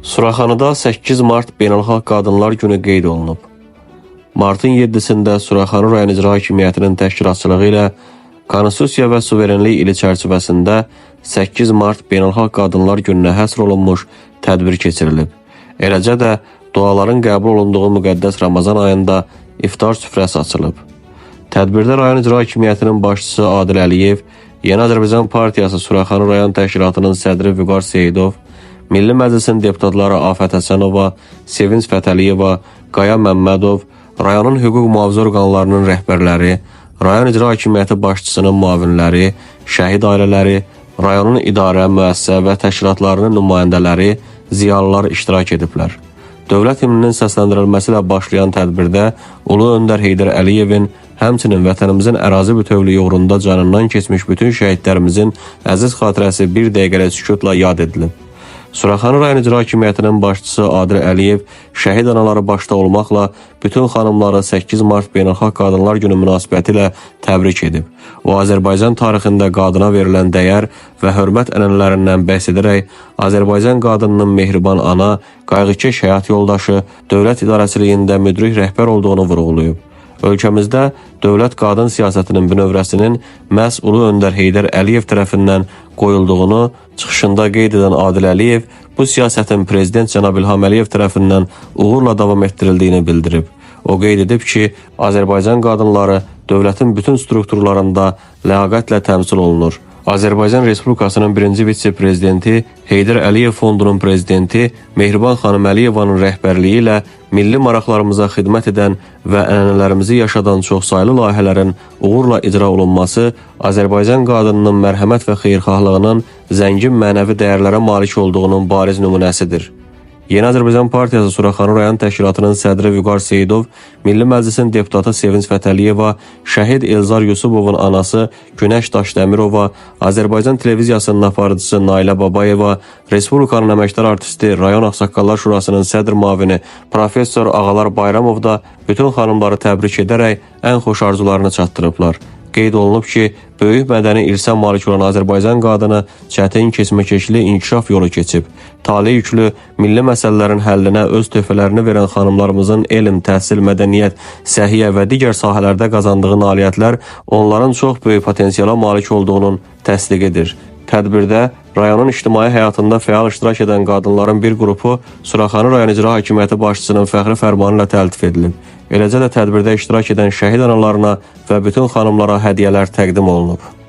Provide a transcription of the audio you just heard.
Suraxanıda 8 mart Beynəlxalq Qadınlar Günü qeyd olunub. Martın 7-sində Suraxanı rayon İcra Hakimiyyətinin təşkilatçılığı ilə Konstitusiya və Suverenlik ili çərçivəsində 8 mart Beynəlxalq Qadınlar Gününə həsr olunmuş tədbir keçirilib. Eləcə də duaların qəbul olunduğu müqəddəs Ramazan ayında iftar süfrəsi açılıb. Tədbirdə rayon İcra Hakimiyyətinin başçısı Adil Əliyev, Yeni Azərbaycan Partiyası Suraxanı rayon təşkilatının sədri Vüqar Seyidov, Milli Məclisin deputatları Afət Həsənova, Sevinc Fətəliyeva, Qaya Məmmədov, rayonun hüquq mühafizə orqanlarının rəhbərləri, rayon icra hakimiyyəti başçısının müavinləri, şəhid ailələri, rayonun idarə, müəssisə və təşkilatlarının nümayəndələri, ziyalılar iştirak ediblər. Dövlət himninin səsləndirilməsi ilə başlayan tədbirdə Ulu Öndər Heydər Əliyevin, həmçinin vətənimizin ərazi bütövlüyü uğrunda canından keçmiş bütün şəhidlərimizin əziz xatirəsi bir dəqiqəlik sükutla yad edilib. Suraxanı rayon İcra Hakimiyyətinin başçısı Adil Əliyev şəhid anaları başda olmaqla bütün xanımları 8 mart Beynəlxalq Qadınlar Günü münasibətilə təbrik edib. O, Azərbaycan tarixində qadına verilən dəyər və hörmət ənənələrindən bəhs edərək Azərbaycan qadınının mehriban ana, qayğıkeş həyat yoldaşı, dövlət idarəçiliyində müdrik rəhbər olduğunu vurğulayıb. Ölkəmizdə dövlət qadın siyasətinin bünövrəsinin məhz Ulu Öndər Heydər Əliyev tərəfindən qoyulduğunu çıxışında qeyd edən Adil Əliyev bu siyasətin Prezident cənab İlham Əliyev tərəfindən uğurla davam etdirildiyini bildirib. O qeyd edib ki, Azərbaycan qadınları dövlətin bütün strukturlarında ləyaqətlə təmsil olunur. Azərbaycan Respublikasının birinci vitse-prezidenti, Heydər Əliyev Fondunun prezidenti Mehriban xanım Əliyevanın rəhbərliyi ilə milli maraqlarımıza xidmət edən və ənənələrimizi yaşadan çoxsaylı layihələrin uğurla icra olunması Azərbaycan qadınının mərhəmət və xeyirxahlığının zəngin mənəvi dəyərlərə malik olduğunun bariz nümunəsidir. Yeni Azərbaycan Partiyası Suraxanı rayon təşkilatının sədri Vüqar Seyidov, Milli Məclisin deputatı Sevinc Fətəliyeva, şəhid Elzar Yusubovun anası Günəş Daşdəmirova, Azərbaycan televiziyasının aparıcısı Nailə Babayeva, Respublikanın əməkdar artisti, rayon Ağsaqqallar Şurasının sədr müavini professor Ağalar Bayramov da bütün xanımları təbrik edərək ən xoş arzularını çatdırıblar. Qeyd olunub ki, böyük mədəni irsə malik olan Azərbaycan qadını çətin keçməkeşli inkişaf yolu keçib. Tale yüklü milli məsələlərin həllinə öz töhfələrini verən xanımlarımızın elm, təhsil, mədəniyyət, səhiyyə və digər sahələrdə qazandığı nailiyyətlər onların çox böyük potensiala malik olduğunun təsdiqidir. Tədbirdə rayonun ictimai həyatında fəal iştirak edən qadınların bir qrupu Suraxanı rayon İcra Hakimiyyəti başçısının fəxri fərmanı ilə təltif edilib. Eləcə də tədbirdə iştirak edən şəhid analarına və bütün xanımlara hədiyyələr təqdim olunub.